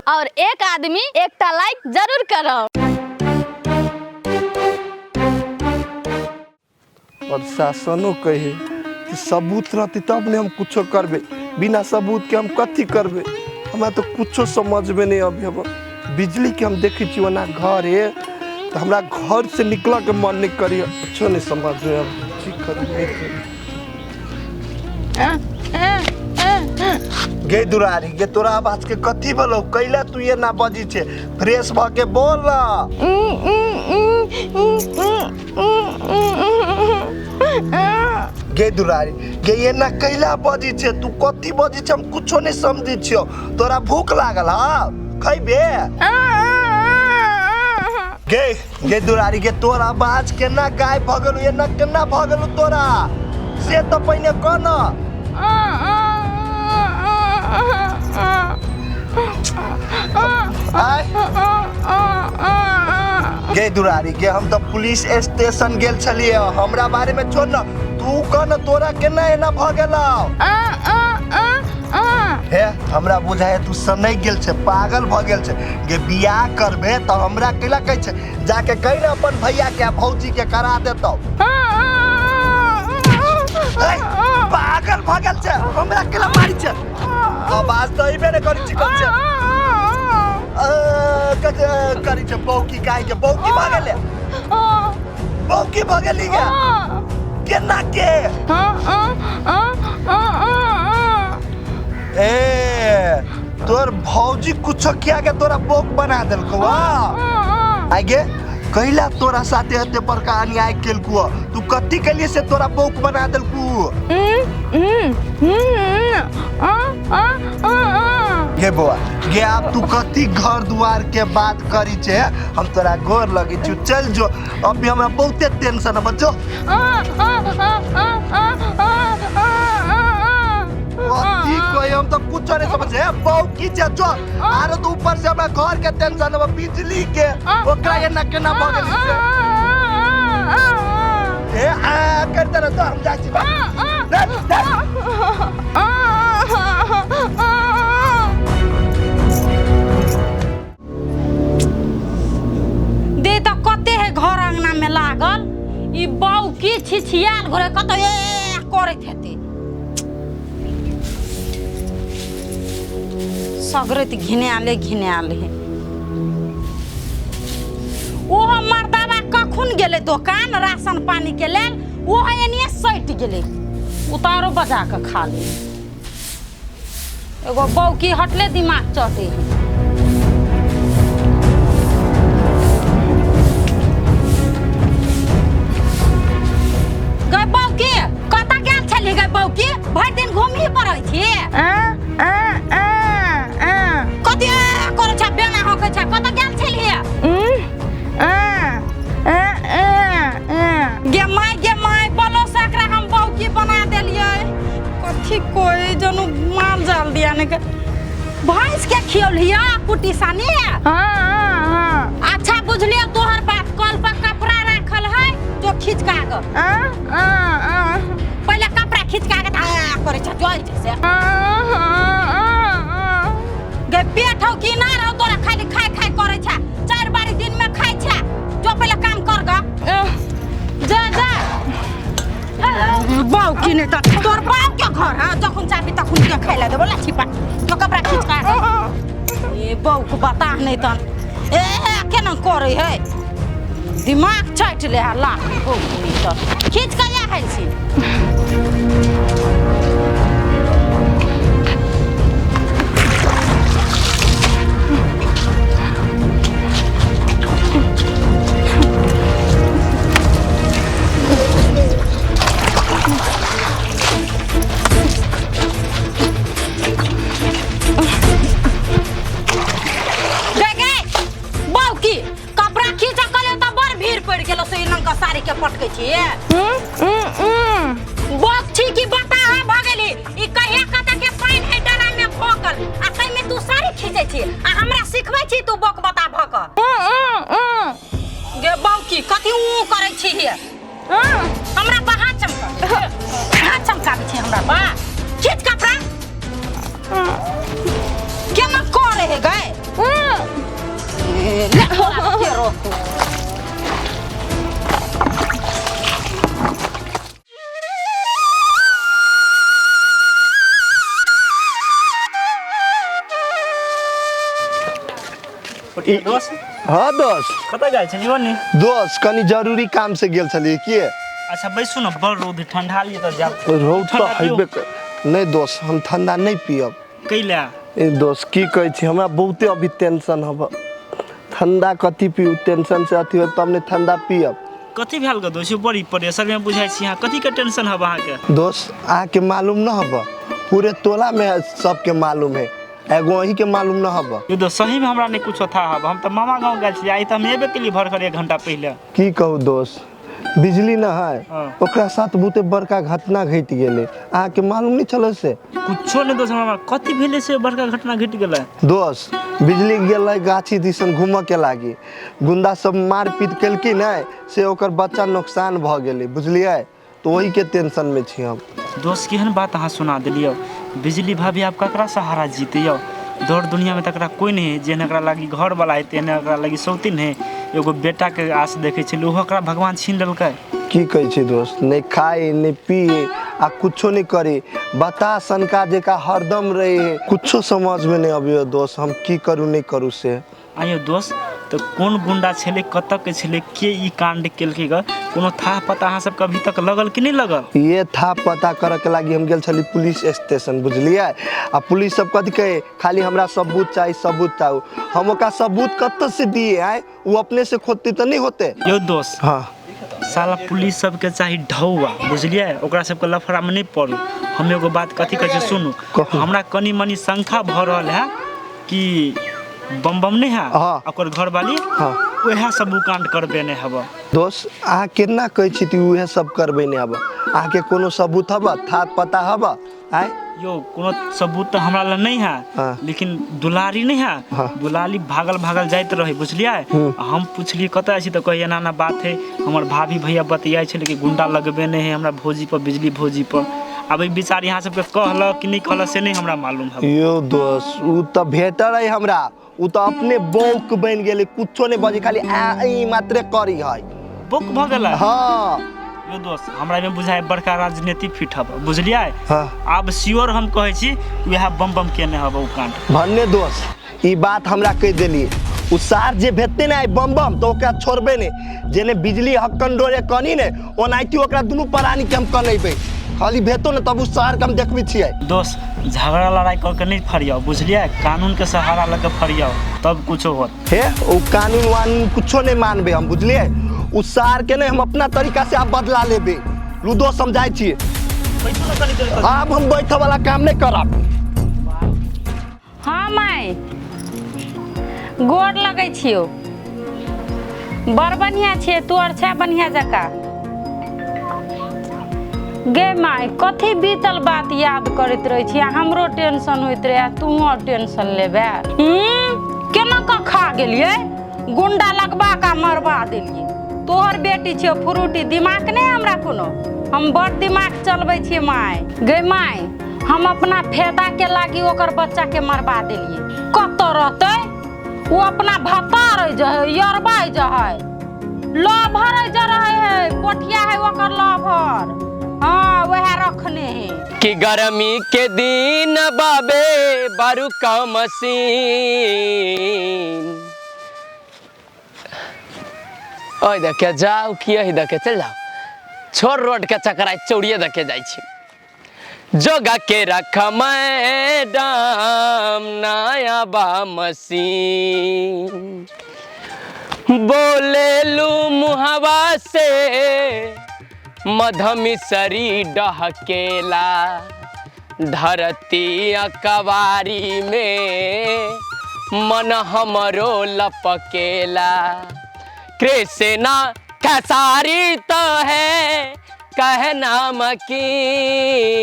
और एक आदमी एकटा लाइक जरूर करब। प्रशासनो कहे कि सबूत रहती तब ने हम कुछो करबे, बिना सबूत के हम कथी करबे। हमरा तो कुछो समझ में नहीं अभी। हम बिजली के हम देखै छी ओना घर है तो हमरा घर से निकल के मन नहीं करिए, कुछो नहीं समझ में अब की करू नहीं करू। गे दुरारी गे, तोरा आवाज के कथी बोलो कैला तू ये ना बजी छे, फ्रेश भ के बोल ना। गे दुरारी गे, ये ना कैला बजी छे, तू कथी बजी छे हम कुछो नहीं समझी छियो। तोरा भूख लागल हा, खैबे? गे गे दुरारी गे, तोरा आवाज केना गायब भ गेलौ, ये ना केना भ गेलौ तोरा से तो पहिने कह न। आय गे दुरारी गे, हम तो पुलिस स्टेशन गेल छलिए, हमरा बारे में छोड़ न, तू कह न तोरा केना एना भ गेलौ। हे हमरा बुझाय तू सनक गेल छे, पागल भ गेल छे। गे बियाह करबे तो हमरा कैला कहै छे, जाके कहि न अपन भैया के आ भौजी के करा देतौ। पागल भ गेल छे, हमरा कैला मारी छे, आवाज तो अइबे ने करी छी कल छे करी छे बौकी काहे के बौकी भ गेले, बौकी भ गेली गे केना के। ए तोर भौजी कुछो किया के तोरा बौक बना देलको। आगे कैला तोरा साथे एते बड़का अन्याय केलको, तू कथी के लिए से तोरा बौक बना देलको। गे बौआ गे, आब तू कथी घर दुआर के बात करी छे, हम तोरा गोर लगे छु, चल जो, अभी हमरा बहुते टेंशन है बच्चो। कथी कहे हम तो कुछ नहीं समझे, बौकी छे जो आरो तो ऊपर से हमरा घर के टेंशन है, बिजली के ओकरा ये ना केना भ गेली से। ए आ करते रह तो हम जाइ छी। दे तो कते है घर अंगना में लागल ई बौकी छिछियाल घरे कत ए करैत हेतै, सगरैत घिनाले घिनाले है। ओहो मर्दाबा कखुन गेलै दोकान राशन पानी के लेल, ओहो एनिए सटि गेलै, उतारो बजा के खा ले। एगो बौकी हटले दिमाग चटे है। गै बौकी कतऽ गेल छली गै बौकी, भरि दिन घूमही पड़ै छी, कथी करै छै बेना हकै छै, कतऽ गेल छली? गे माय गे माय, बोलो से एकरा हम बौकी बना देलियै। कथी कोई जनु माल जाल दिया ने के भैंस के खियौलिया कुटी सानी। अच्छा बुझलियो तोहर बात, कल पर कपड़ा राखल है जो खिचका के पहले कपड़ा खिचका के करे छै जोइ छै से गे पेट हौ कि ना रहो तोरा, खाली खाय खाय करे छै, 4 बारी दिन में खाय छै, जो पहले काम कर ग जा जा। बाऊ की नहीं तो तोर बाप के घर है, जखन चाहबी तखन के खाय ला देबो, ला छिपा जो कपड़ा खिचका के। ए बाऊ के बता नहीं तन ए केना करे है, दिमाग चाट ले है ला बाऊ की नहीं तो खींच के या है छी। गे गे बौकी कपड़ा खींचा कले तो बड़ भीड़ पड़ गेलो से इनका साड़ी के पटके छी। बौक छी कि बता है भ गेली, ई कहिया कत के पानि है डरा में भोकल आ तै में तू साड़ी खींचे छी आ हमरा सिखबै छी तू बौक बता भ क। गे बौकी कथी ऊ करै छी हे, हमरा पर हाथ चमका हाथ चमकाबै छी हमरा पर, खींच कपड़ा केना करे हे गए। रहतौ। दोस्त। हाँ दोस्त। कतऽ गेल छलियै नि? दोस्त कनी जरूरी काम से गेल छलियै की। अच्छा बैसू ने, बड़ रौद ठंडा लिअ तऽ जायब। रौद तऽ ठंडा पियौ। हेबे कर। नहि दोस्त, हम ठंडा नहि पियब। कैला? ए दोस्त की कहै छी, हमरा बहुते अभी टेंशन हब। ठंडा कथी पीऊ, टेंशन से अथी होत तब ने ठंडा पियब। कथी भेल ग दोस्त, बड़ी प्रेशर में बुझाइ छी अहाँ, कथी के टेंशन हब अहाँके? दोस्त अहाँके मालूम न हब, पूरे टोला में सबके मालूम है, एगो अहीं के मालूम न हब। यो दोस्त सही में हमरा नहीं कुछ था हब, हम तऽ मामा गाँव गेल छी, आइ तऽ हम एबे केली भर 1 घंटा पहिले। की कहू दोस्त, बिजली न है, हाँ। ओकरा साथ बहुते बड़का घटना घटि गेलै, अहाँके मालूम नहीं छलै से? कुछो नहीं दोस्त, हमरा कथी भेलै से बड़का घटना घटि गेलै? दोस्त बिजली गेलै गाछी दिसन घूमऽ के लागी, गुंडा सब मारपीट केलकै ने से ओकर बच्चा नुकसान भऽ गेलै, बुझलियै? तो वही के टेंशन में छी हम। दोस्त केहन बात अहाँ सुना देलियै, बिजली भाभी आब ककरा सहारा जीते यौ? दौड़ दुनिया में तकरा कोई नहीं है, जेहन एकरा लागी घर वाला है तेहन एकरा लागी सौतीन है, एगो बेटा के आस देखे छलै ओहो एकरा भगवान छीन लेलकै। की कहै छी दोस्त, नहीं खाए नहीं पिए आ कुछो नहीं करे, बता सनका जेका हरदम रहे है, कुछो समझ में नहीं अबियो दोस्त, हम की करू नहीं करू से। आइयो दोस्त तो कोन गुंडा छलै, कतऽ के छलै, के ई कांड केलकै ग, कोनो था पता अहाँ सबके अभी तक लगल कि नहीं लगल? ये था पता करे के लागी हम गेल छली पुलिस स्टेशन, बुझलियै? आ पुलिस सब कथी कहे, खाली हमरा सबूत चाही सबूत चाही। हम ओकरा सबूत कतऽ से दिए आए, वो अपने से खोजती तऽ नहीं होते। यो दोस्त हाँ साला पुलिस सबके चाही ढौआ, बुझलियै? ओकरा सबके लफड़ा में नहीं पड़ू। हम एगो बात कथी कहै छी सुनू, हमरा कनी मनी शंका भऽ रहल है कि बम बम नहीं है, हाँ। ओकर घरवाली हाँ। वएह सब उ कांड करबे नहीं हब। दोस्त अहाँ केना कहै छी कि उएह सब करबे नहीं हब? अहाँके कोनो सबूत हब, था पता हब? आय यो कोनो सबूत तऽ हमरा लग नहीं है, हाँ। लेकिन दुलारी नहीं है, हाँ। दुलारी भागल भागल जाइत रहे, बुझलियै? हम पुछलियै कतऽ जाइ छी तऽ कहै एना एना बात है, हमर भाभी भैया बतियाइ छलै कि गुंडा लगबे नहीं है हमरा भौजी पर, बिजली भौजी पर। अब ई बिचारी अहाँ सबके कहलक कि नहीं कहलक से नहीं हमरा मालूम है। यो दोस्त उ तऽ भेटल है हमरा, उ तऽ अपने बौक बनि गेलै, कुछो नहीं बजै, खाली आ ई मात्रे करी है, बौक भऽ गेलै। हाँ यो दोस्त हमरा में बुझाय बड़का राजनीति फिट हब, बुझलियै? हाँ। आब श्योर हम कहै छी वएह बम बम केने हब उ कांड। भन्ने दोस्त ई बात हमरा कहि देलियै, उ सार जे भेटतै ने बम बम तऽ ओकरा छोड़बै ने, जेने बिजली हक्कन डोरे कनी ने ओनाहिते ओकरा दुनू प्राणी के हम कनेबै, खाली भेटो ने तब उ सार के हम देखबै छियै। दोस्त झगड़ा लड़ाई कऽ के नहीं फरियाओ, बुझलियै? कानून के सहारा लऽ के फरियाओ तब कुछो होत। हे उ कानून वानून कुछो नहीं मानबै हम, बुझलियै? उ सार के नहीं हम अपना तरीका से आब बदला लेबै। लू दोस्त हम जाइ छियै, आब हम बैठे वाला काम नहीं करब। हाँ माय गोर लगै छियौ, बड़ बढ़िया छियै, तू आर छै बढ़िया जकाँ। गे माय कथी बीतल बात याद करैत रहै छी, हमरो टेंशन होइत रहै, तूहो टेंशन लेबे। केना कऽ खा गेलियै, गुंडा लगबा कऽ मरबा देलियै। तोहर बेटी छियौ फ्रूटी, दिमाग नहि हमरा कोनो, हम बड़ दिमाग चलबै छियै माय। गे माय हम अपना फायदा के लागी ओकर बच्चा के मरबा देलियै। कतऽ रहतै ओ, अपना भतार जे है, यरबा जे है, लभर जे रहै है, पोठिया है ओकर लभर, हाँ वएह रखने है। कि गर्मी के दिन बाबे बारू का मशीन, ओहि देखे जाओ कि एहि देखे चल जाओ, छोड़ रोड के चकराइ चौड़िए देखे जाइ छी। जोगा के रख मैडम नया बा मशीन, बोले लू मुहवा से मधमिसरी डहकेला, धरती अकवारी में मन हमरो लपकेला। कृष्णा खेसारी तो है कहना मकीन,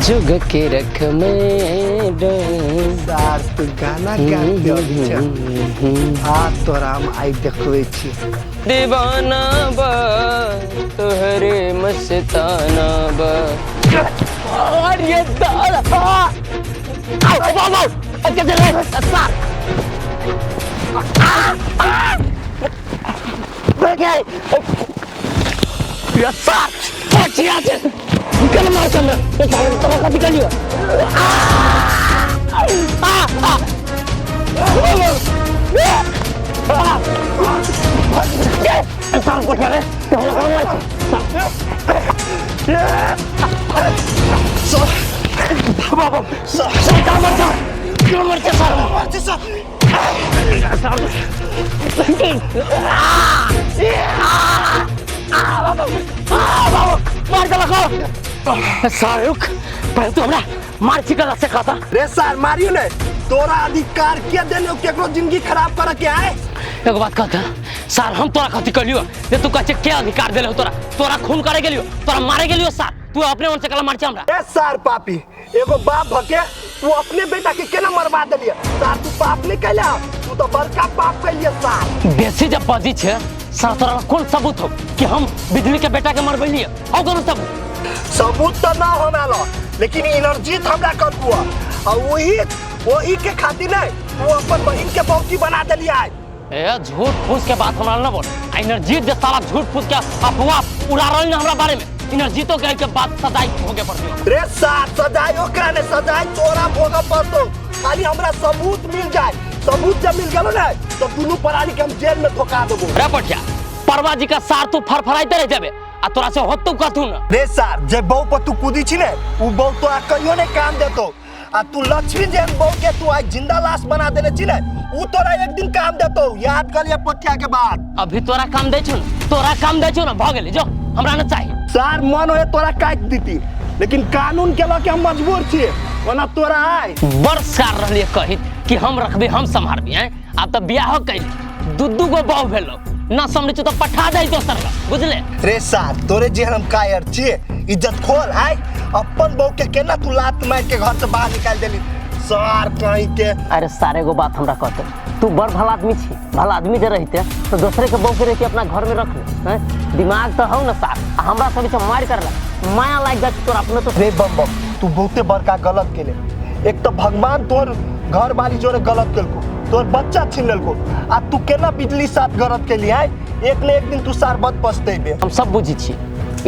जुग के रख में सार तू गाना गाते अभी छ, आ तोरा हम आइ देखबै छी। दीवाना बा तोहरे मस्ताना बा। अरे दादा आओ आओ आओ। या सार पछिया छे निकल मार चल ए सार तोरा कथी कहलियो आ आ आ सार पछिया रे सर बाबा सर सर का मर जा क्यों मर जा सर मर जा सर मार देलक सर रुक पहले तू हमरा मार चिकल से खाता रे सर मारियो ने तोरा अधिकार के देने हो केकरो जिंदगी खराब करे के आए एगो बात कहता सर हम तोरा कथी कहलियो जे तू कहै छै के अधिकार देले हो तोरा तोरा खून करे गेलियो तोरा मारे गेलियो सर तू अपने मन से कला मार छै हमरा ए सार पापी एगो बाप भके तू अपने बेटा के केना मरवा देलिए सार तू पाप नहीं कैला तू तो बड़का पाप कैलिए सार बेसी जब बजी छै सर तोरा लग कोन सबूत हो कि हम बिजली के बेटा के मरबेलिए औ कोनो सबूत सबूत तो ना होना लो लेकिन एनर्जी तो हमरा कर हुआ और वही वही के खातिर नहीं तू अपन बहन के बौकी बना देलिए आय ए झूठ फूस के बात हमरा न बोल आ एनर्जी जे साला झूठ फूस के अफवाह उड़ा रहल न हमरा बारे में एनर्जी तो कहे के बात सदाई भोगे पड़ती रे सार सजाई ओकरा ने सजाई तोरा भोगे पड़तो खाली हमरा सबूत मिल जाए सबूत जब मिल गेलो ना तो दुनू प्राणी के हम जेल में धोका देबो रे पठिया परवा जी का सार तू फरफराइते रह जाबे आ तोरा से होतौ कथू न रे सार जे बहू पर तू कूदी छी ने उ बहू तोरा कहियो नहीं काम देतो आ तू लक्ष्मी जेहन बहू के तू आज जिंदा लाश बना देने छी ने उ तोरा एक दिन काम देतो याद कर लिया पठिया के बाद अभी तोरा काम दै छौ न तोरा काम दै छौ न भऽ गेलै जो हमरा न चाही सार मन होए तोरा काटि दीती लेकिन कानून के लऽ के हम मजबूर छियै ओना तोरा आय बड़ सार रहलियै कहित कि हम रखबे हम सम्हारबी हैं आब तऽ बियाहो कैली दू दू गो बहु भेलो न समझै छौ तऽ पठा दै दोसर लग बुझले रे सार तोरे जेहन हम कायर छियै इज्जत खोल आय अपन बहू के केना तू लात मारि के घर से बाहर निकालि देली सार कहीं के अरे सारे गो बात हमरा कहते तू बड़ भला आदमी छी भला आदमी जे रहिते तो दोसरे के बहू के रहिते अपना घर में रख ले हैं दिमाग तो हौ न सार आ हमरा सब से मारि करला माया लागि जाइ छै तोरा अपने तो रे बम बम तू बहुते बड़का गलत केले एक तो भगवान तोर घर वाली जोरे गलत केलको तोर बच्चा छीन लेलको आ तू केना बिजली साथ गलत केली आय एक ने एक दिन तू सार बद पछतेबे हम सब बुझै छी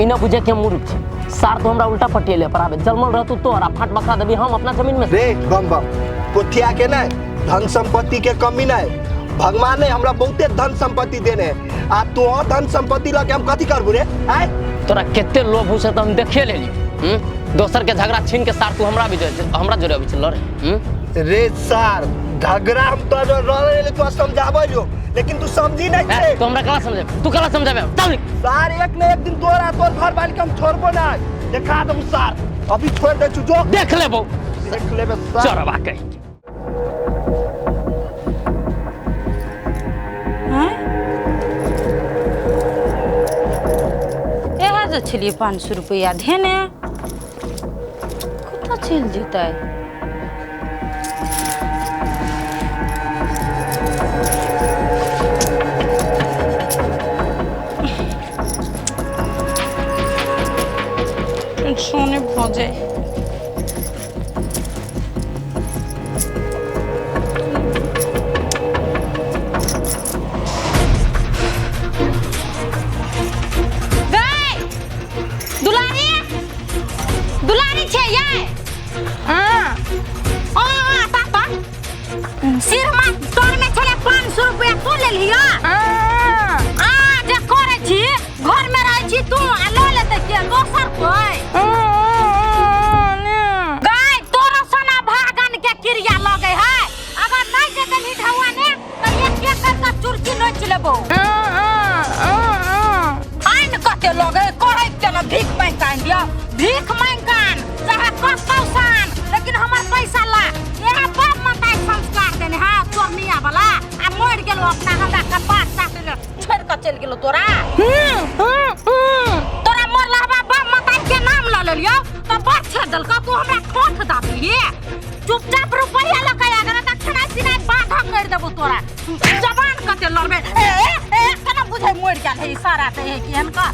ई न बुझे कि हम मूर्ख छी सार तो हमरा उल्टा पटिएले पर आबे जलमल रहतू तोहर आ फाट बखरा देबी हम अपना जमीन में रे बम बम पोथिया के नहीं धन संपत्ति के कमी नहीं भगवान ने हमरा बहुते धन संपत्ति देने है आ तू और धन संपत्ति लके हम कथी करबू रे आय तोरा कते लोभ हो से तो हम देखिए लेली दोसर के झगड़ा छीन के सार तू हमरा भी हमरा जोरे अबै छै लड़े रे सार झगड़ा हम तो रह तू समझाबै जो लेकिन तू समझी नहीं ए, छे तू हमरा कला समझाबे तू कला समझाबे चल निकल। सार एक ने एक दिन तोरा तोर घर वाली के हम छोड़बो ना देखा देबू सार अभी छोड़ दे छु जो देख लेबो देख लेबे सार चोरबा कहीं इएह जे छलियै 500 रुपैआ धेने कतऽ चलि जेतै सोने भऽ जाय गै दुलारी दुलारी छै यै हाँ ओ पापा सिरमा तोर में छले 500 रुपया तू लेलियो हाँ आ जे करे छी घर में रहै छी तू आ ल लेतै के दोसर कोई गै तोरो सना भागन के क्रिया लगै है अगर नहीं जे देलही ढौआ ने त एक एक कर के चुरकी नोच लेबो आन कते लगे कहै के न भीख मांगि के आनि दियौ भीख मांगि के आन चाहे कतौ से आन लेकिन हमर पैसा ला इएह बाप मताइ संस्कार देने है चोरनिया वाला आ मरि गेलो अपना हमरा कपार साथ छोड़ि के चलि गेलो तोरा तोरा मरलहबा बाप मताइ के नाम लऽ लेलियौ तऽ बड़ छेड़ देलकौ तू हमरा ठोठ दाबी चुपचाप रुपैआ लऽ के आ गेल तऽ खेनाइ पिनाइ बाधा करि देबौ तोरा जबान कते लड़बे ए ए ए केना बुझै मरि गेल है सारा तऽ हे केहन का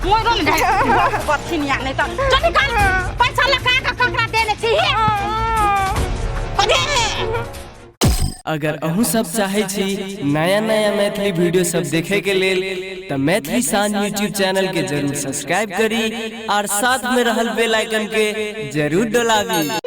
मरो ने जाइ बथिनिया नहि तऽ चल निकाल पैसा लऽ के आ कऽ ककरा देने छी हे अरे। अगर अहूँ सब चाहे छी नया नया मैथिली वीडियो सब देखे के लेल त मैथिली शान यूट्यूब चैनल के जरूर सब्सक्राइब करी और साथ में रहल बेल आइकन के जरूर डोलाबी।